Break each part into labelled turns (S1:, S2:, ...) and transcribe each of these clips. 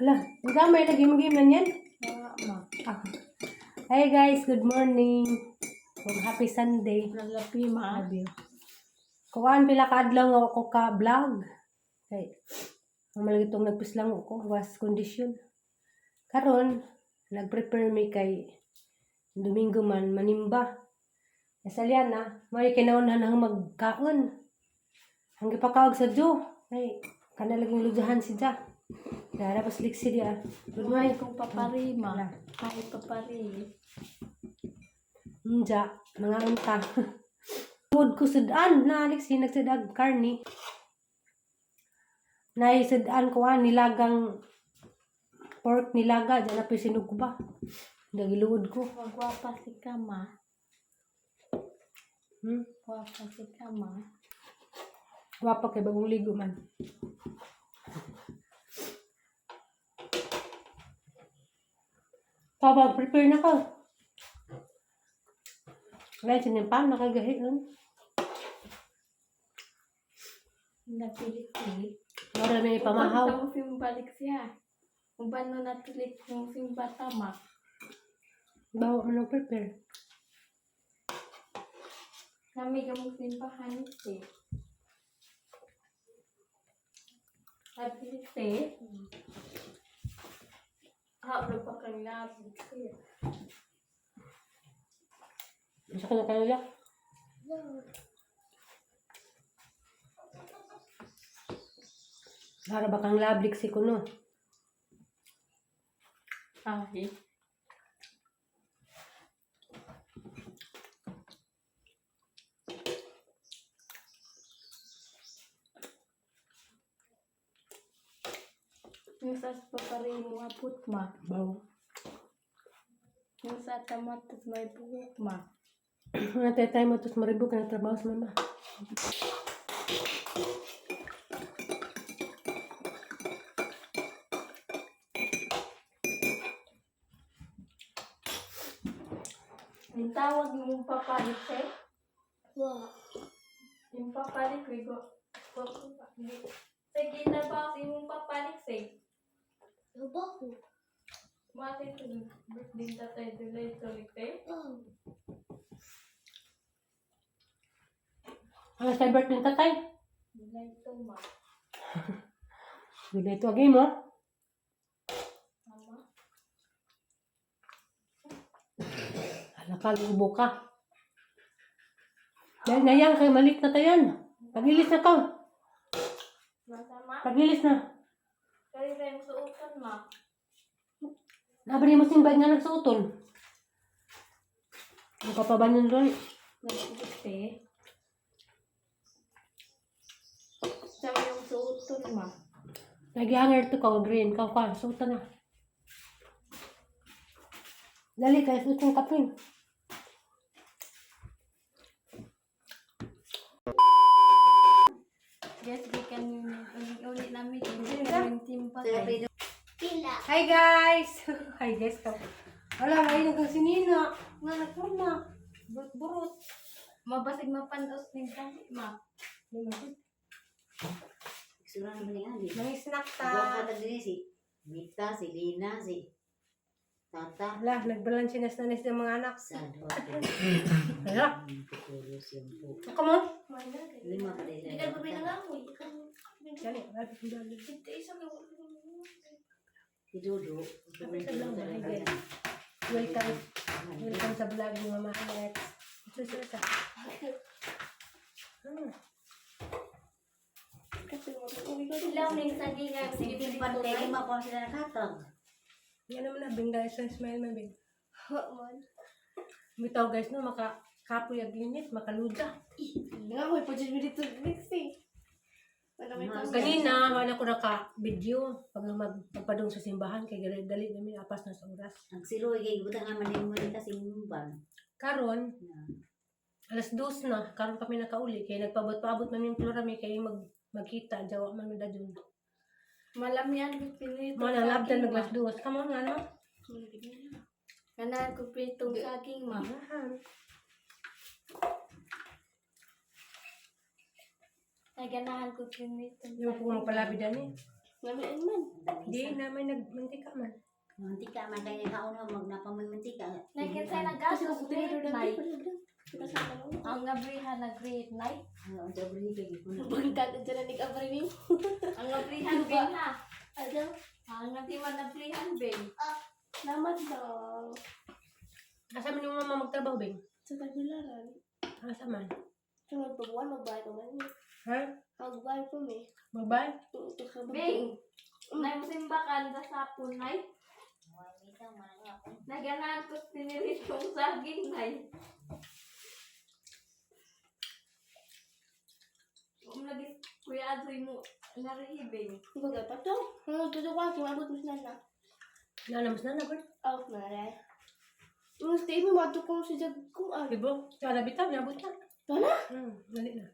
S1: Ala, gamay lagi mo man yan.
S2: Wala ma.
S1: Ah. Hi guys, good morning. Well, happy Sunday.
S2: Nalapi ma.
S1: Abi. Kuan pila ka adlaw nga ako ka vlog. Kay ang malagi tong nagpislang ako was condition. Karon nagprepare mi kay Domingo man manimba. Nasalian na, may kinaunhan ang magkaon. Ang gipakaog sa Diyo. Ay, kana laging lujahan si Ja. Dara pas liksi dia. Good morning.
S2: Buhay kong papari ma.
S1: Wala.
S2: Hi papari.
S1: Nja, mga unta. Food ko sudan na Alex, nagsudag karni. Nay sudan ko ah, nilagang pork nilaga, diyan na sinog ko ba. Nagiluod ko.
S2: Magwapa si kama. Gwapa si kama.
S1: Gwapa kay bagong ligo man. Papa, prepare na ka. Wala, sinimpan, nakagahi nun.
S2: Napilit-pilit.
S1: Wala may pamahaw.
S2: Uban sa simbalik siya. Uban no natulik kong simba tama.
S1: Bawa man ang prepare.
S2: Nami ka mong simbahan si. Nabilit eh. Hablo pa kang nabig siya.
S1: Isa ka na kanila. Para ba kang lablik si kuno?
S2: Ay. Yung sa papari mo apot ma.
S1: Bawo.
S2: Yung sa tamatos may buhok ma.
S1: Mga tatay mo, tapos maribog ka na trabaho sa mama.
S2: Yung tawag mong papalit eh. Yung papalit ko. Sige na ba yung papalit eh. Mati ito birthday tatay dulay tulik eh.
S1: Ang sa birthday ng tatay.
S2: Dulay to ma.
S1: Bila ito agi mo.
S2: Mama.
S1: Hala ka, lubo ka. Dahil na yan, kay malik na tayan. Pagilis na to.
S2: Masama.
S1: Pagilis na.
S2: Kaya rin suotan ma.
S1: Nabali mo simbad nga nagsuoton. Ang kapaban yun doon.
S2: Nagsuot eh. Sama yung suotan ma.
S1: Nag-hanger to ka, green. Kau ka, suotan na. Dali, kaya suot yung kapin.
S2: Yes, we can uli namin. Hindi namin timpa tayo.
S1: Hi guys! Hi guys ka. Wala, may nagkang sinina. Nga nagpurma. Burot-burot.
S2: Mabasig mapandos ng dali ma.
S3: Sura naman ni Ali.
S1: Mga snack
S3: Buwan
S1: ta.
S3: ka diri si Mita, si Lina, si Tata.
S1: Wala, nagbalance na sa ng mga anak.
S3: Sa dua.
S1: Wala.
S3: Kukulos yung po.
S1: Come on.
S3: Lima ka dili.
S1: Dali, wala pa dali.
S3: Si Dudu.
S1: Hi guys. Welcome. Welcome sa vlog ni Mama Alex. Ito ito ito.
S2: Ilaw na yung sagingan.
S3: Sige, pantay lima pa sila nakatag.
S1: Yan naman na, bing guys. Smile man, bing. Bitaw guys, no, maka kapoy ag init, makaluda.
S2: Nga mo, ipa dito eh.
S1: Kanina, wala ko naka-video pag magpadung sa simbahan kay dali dali namin apas na sa oras.
S3: Ang siloy kay butang naman din mo ni kasimban.
S1: Karon,
S3: Na.
S1: 2:00 na, karon kami nakauli kay nagpaabot-paabot man yung flora mi kay magkita jawa man mi dayon.
S2: Malamian ko pinito.
S1: Mo na labdan mag 2:00. Come on nga no.
S2: Ganahan ko pritong saging ma. Ay, ganahan ko pinitong
S1: Di ba po magpalabi dyan eh.
S4: Lamian man.
S1: Di na may nagmantika man.
S3: Mantika man kaya kaon mo magnapamoy mantika.
S2: Nagkinsay
S4: Kasi
S2: nagasos
S4: kung tinidor
S2: grade
S4: na
S2: night.
S4: Kita sa tanong.
S2: Ang abrihan na grade night.
S3: Oo, dobre kay ko.
S4: Bangkat dyan na nag-abri niyo.
S2: Ang abrihan ben ha.
S4: Ano?
S2: Ang natiman abrihan ben.
S4: Salamat daw.
S1: Asa man yung mama magtrabaho, Bing?
S4: Sa tagularan.
S1: Asa man?
S4: Sa magpabuwan, magbayad pa man.
S1: Ha?
S4: Magbayad pa may.
S1: Magbay?
S2: Bing. Nay mo simbakan sa sapon nay. Naganahan ko tiniritong saging nay. Lagi Kuya Adroy mo narihibing.
S4: Bagay pa to. Ano, tutukan, kimabot mo sila na.
S1: Nana, mas nana ba?
S4: Out na rin. Ang stay mo, mato ko si Jag kung ano.
S1: Ibo, sana bitaw, nabot na.
S4: Tama?
S1: Dali na.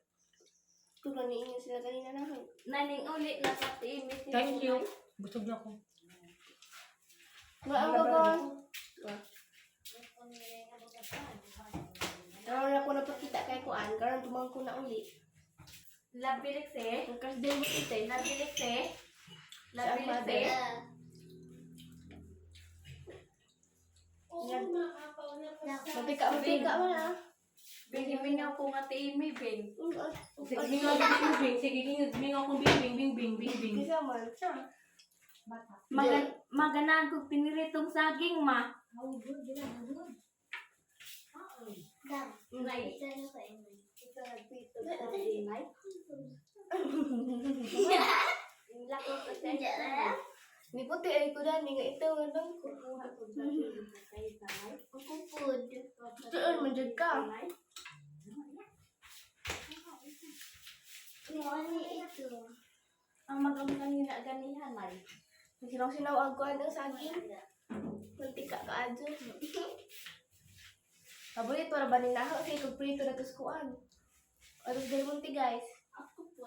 S4: Kung naniingan sila kanina na.
S2: Naning uli na sa tiimit.
S1: Thank you. Busog na ako.
S4: Maang gagawin. Karon ako napakita kay Kuan, karon tumangko na uli.
S2: Labilik eh.
S4: Ang crush day mo ito eh.
S2: Labilik eh.
S4: Sa
S2: Labilik
S4: mother.
S2: eh.
S4: Matika, matika man ah.
S2: Binimingaw ko nga tiimi, Bing.
S1: Sige, mingaw bing bing. Sige, mingaw kong bing bing bing bing bing bing.
S4: Kisa man.
S2: Maganahan kong tiniritong saging, ma. Nay.
S4: Ni puti ay ko dani nga ito nga dang ko. Tuon man jud ka.
S2: Ang magam kanina ganihan, nay.
S4: Sinaw-sinaw ang kuan ang saging. Mantika ka adyo. Paborito ra ba ni naho kay kog prito na tos kuan. Atos del Monte guys.
S5: Ako po.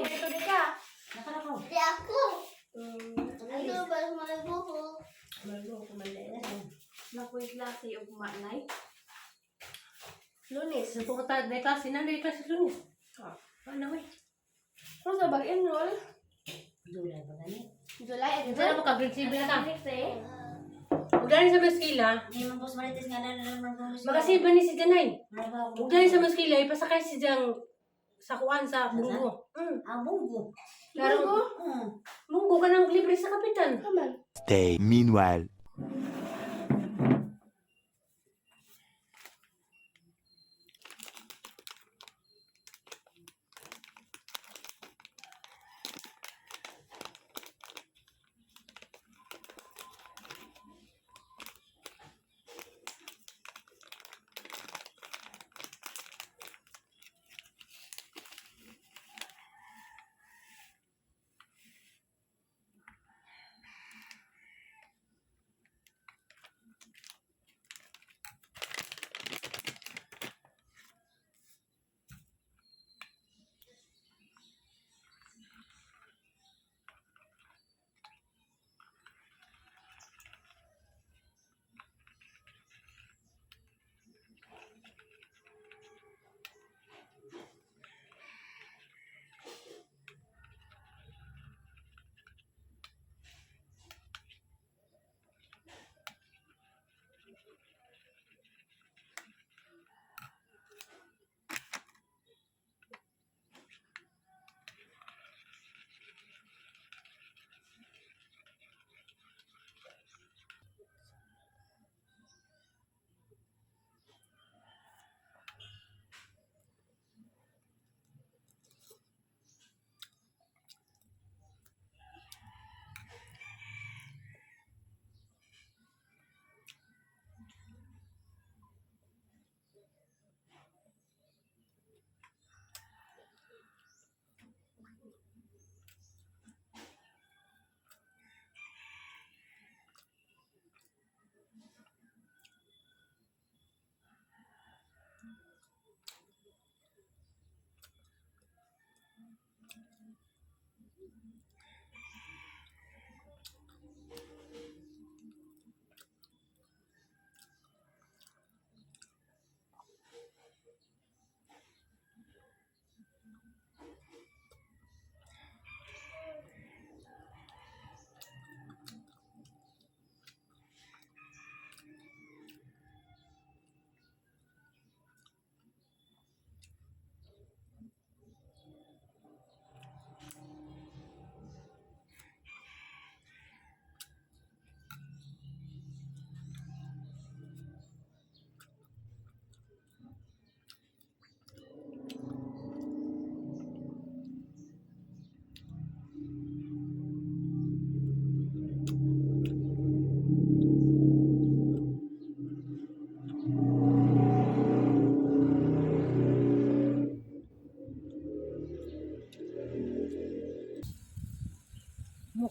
S4: Prito ni ka.
S3: Nakarakaw.
S5: Di ako.
S4: Mm.
S5: Ano ba mga buhok?
S4: Malo ko man dai.
S2: Nakuy klase ugma, nay.
S4: Lunes.
S1: Sa po ta, dahil klase na, dahil klase Lunes. Ah, ano eh.
S4: Ano sa bag enroll?
S3: Dulay ba gani?
S4: July
S1: Ito na mo ka, grade 7 na ta.
S2: Labilik eh.
S1: Huwag dali sa maskila.
S3: May mga boss marites nga na naman boss.
S1: Makasiba ni si Janay.
S3: Ano
S1: Huwag dali sa maskila, ipasakay si Jang sa kuan sa bunggo.
S3: Ang bunggo.
S1: Laro,
S3: Hmm.
S1: bunggo ka ng libre sa kapitan.
S4: Kaman.
S6: Day. Meanwhile.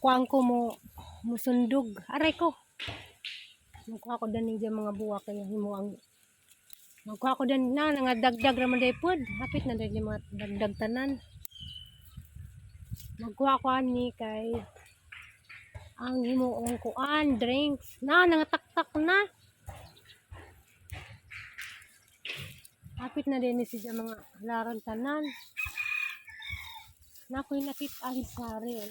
S1: Mukuan ko mo musundog. Aray ko. Mukuha ko daning dyan mga buwak kaya himo ang Magkuha ko din na nga dagdag raman day pod. Hapit na dahil yung mga dagdag tanan. Magkuha ko ani kay ang himuong kuan drinks na nangataktak na. Hapit na din ni siya mga laron tanan. Na ako'y nakitaan sa reel.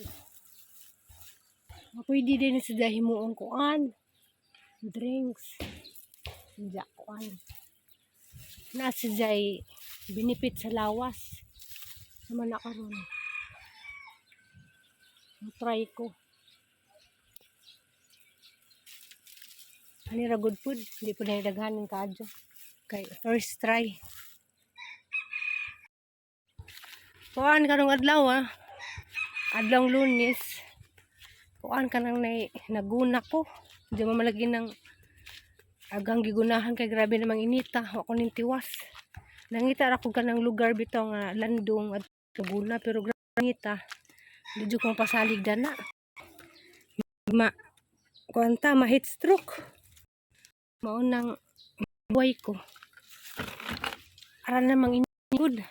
S1: Pwede din ni siya himuong kuan drinks. Diya kuan na si Jay binipit sa lawas naman na karon try ko ani ra good food, hindi po na daghan ng kaadyo kay first try. Kuan karong adlaw ah, adlawng Lunes. Kuan ka nang nay naguna ko, di mo malagi ng agang gigunahan kay grabe namang inita, wa ko ning tiwas. Nangita ra ko kanang lugar bitaw nga landong at Laguna, pero grabe inita, di jud ko mapasalig dana, ma kuanta, ma heat stroke. Mao nang buhay ko, aran namang init.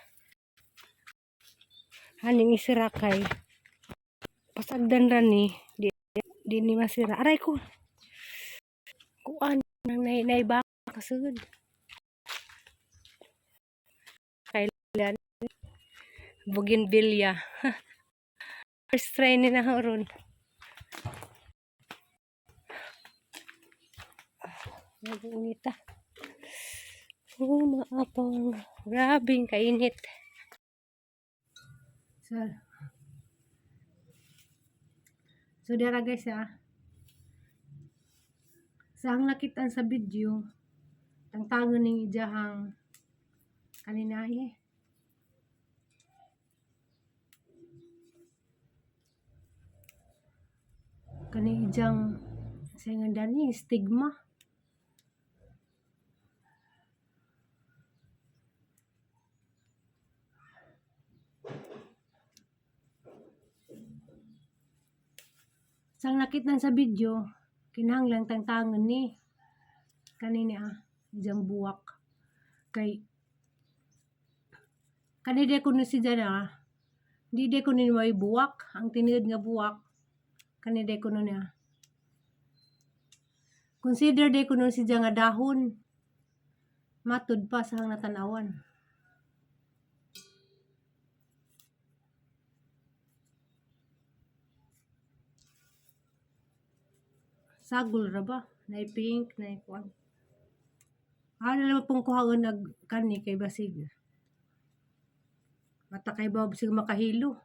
S1: Haning isira kay pasagdan ra ni, di, di ni masira. Aray ko, kuan nang naiba kasugod kailan bougainvillea. First try ni na ron. Nag-inita. Oh, maapang. Grabing kainit. So, dara guys ah. Sa ang nakitaan sa video, tangtangon ning ijahang kanina eh. Kani ijang sa nga dani stigma. Sang nakitaan sa video, kinahanglan tangtangon ni kanini ah, ijang buwak. Kay kani de kuno si dyan ah, di de kuno ni may buwak, ang tiniod nga buwak, kani de kuno niya. Consider de kuno si dyan nga dahon. Matud pa sa hang natanawan. Sagol ra ba? Nay pink, nay kuan. Ano naman pong kuhaon nag kani kay basig. Mata kay ba basig makahilo.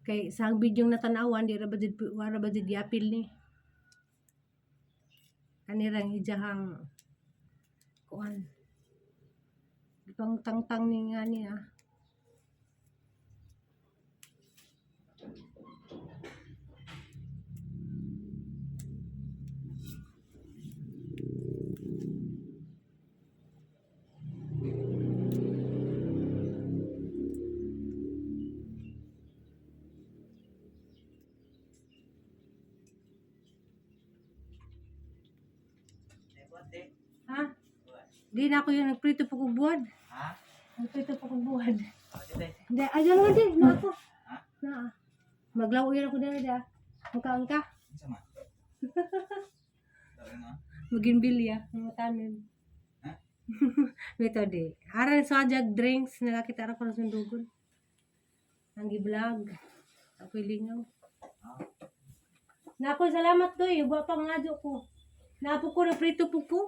S1: Kay sa ang bidyong natanawan di ra ba jud wala ba jud giapil ni. Kanirang ijahang kuan. Ipang tangtang ni nga ni ah. Ha? Di na ako yung nagprito po kong buwad.
S6: Ha?
S1: Nagprito po kong buwad.
S6: Oh, dito.
S1: Hindi, ayan lang din. Na ako.
S6: Ha?
S1: Na. Maglaw yan ako dahil ah. Mukhaan ka.
S6: Unsa man? Dawin na.
S1: Maginbilya. Mga tanim.
S6: Ha?
S1: Ito di. Aran sa jag drinks. Nakakita ra ko ng sundugon. Ang gi-vlog. Ako'y lingaw.
S6: Ah.
S1: Nako, salamat doy. Uba pa nga ko. Napo ko na prito po ko.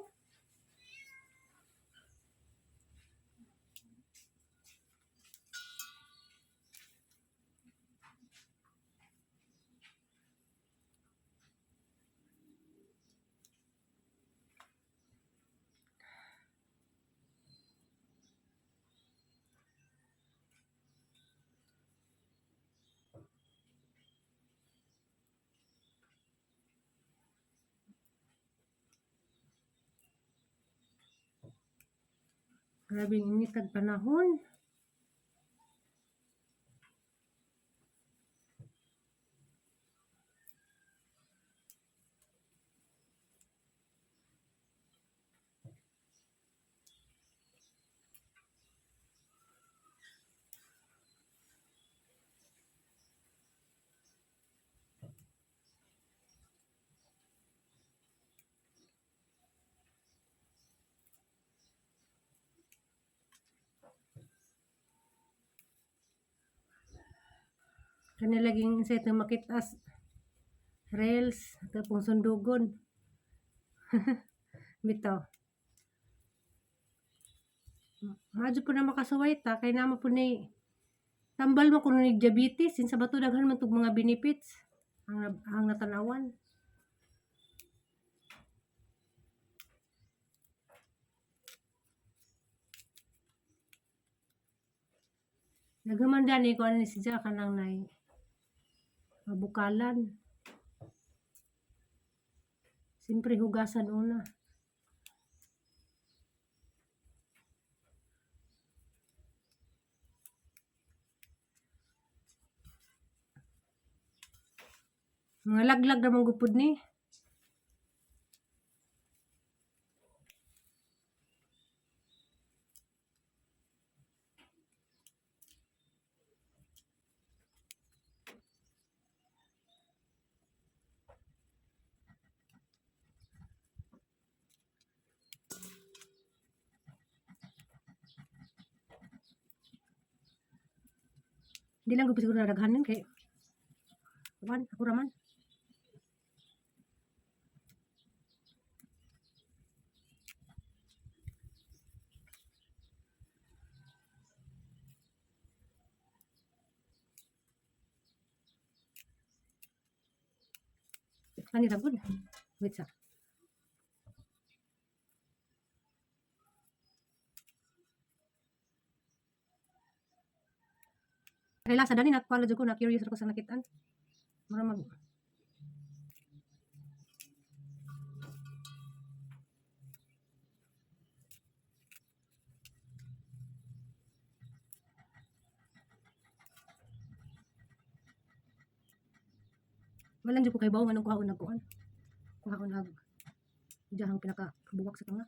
S1: Grabe ang init ang panahon. Kani laging sa itong makitas rails ato pong sundugon. Bitaw. Madyo po na makasuway ta kay nama po ni tambal mo kuno ni diabetes sin sa bato daghan man tug mga benefits ang natanawan. Naghaman dani ko ano ni siya kanang nay mabukalan. Siyempre hugasan una. Mga laglag na mong gupod ni. Di lang gupod siguro nadaghanan kay Kuan, ako raman. Ani ra gud. Wait sa. Kay lasa dani nakuha jud ko na curious ako sa nakitaan. Mura mag Walang jud ko kay bawo nganong kuhaon nagkuan. Kuhaon nag diyahang pinaka buwak sa tanga.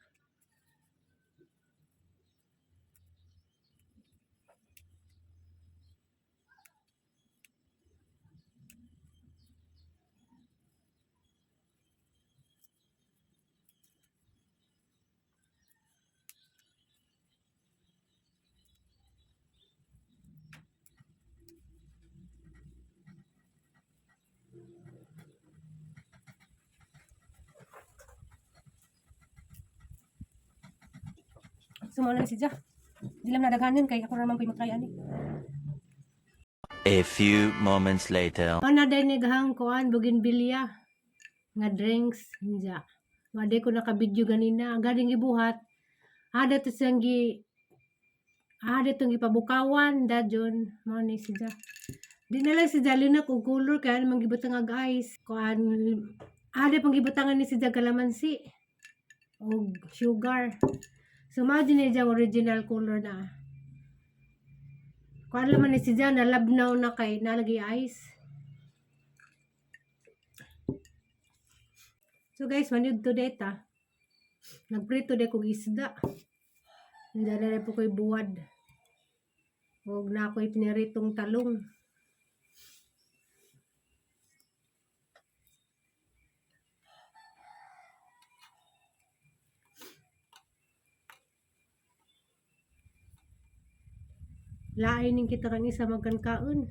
S1: So mo na si Ja. Di lang nadaghanan kay ako ra man po'y mag-try ani.
S6: A few moments later.
S1: Ana day nagahang kuan bougainvillea nga drinks hinja. Wade ko naka-video ganina ang galing gibuhat. Ada to siyang gi ada tong gipabukawan dajon mao ni siya. Di na lang si Jalina og color kaya naman gibutang ag ice. Kuan ada pang gibutangan ni si Ja kalamansi og sugar. So mao din ni siyang original color na. Kuan laman ni si Ja nalabnaw na kay nalagi ice. So guys, maniud to data. Nagprito de kog isda. Dala na po ko'y buwad. Huwag na ako'y piniritong talong. Lain ning kita kang isa magkankaon.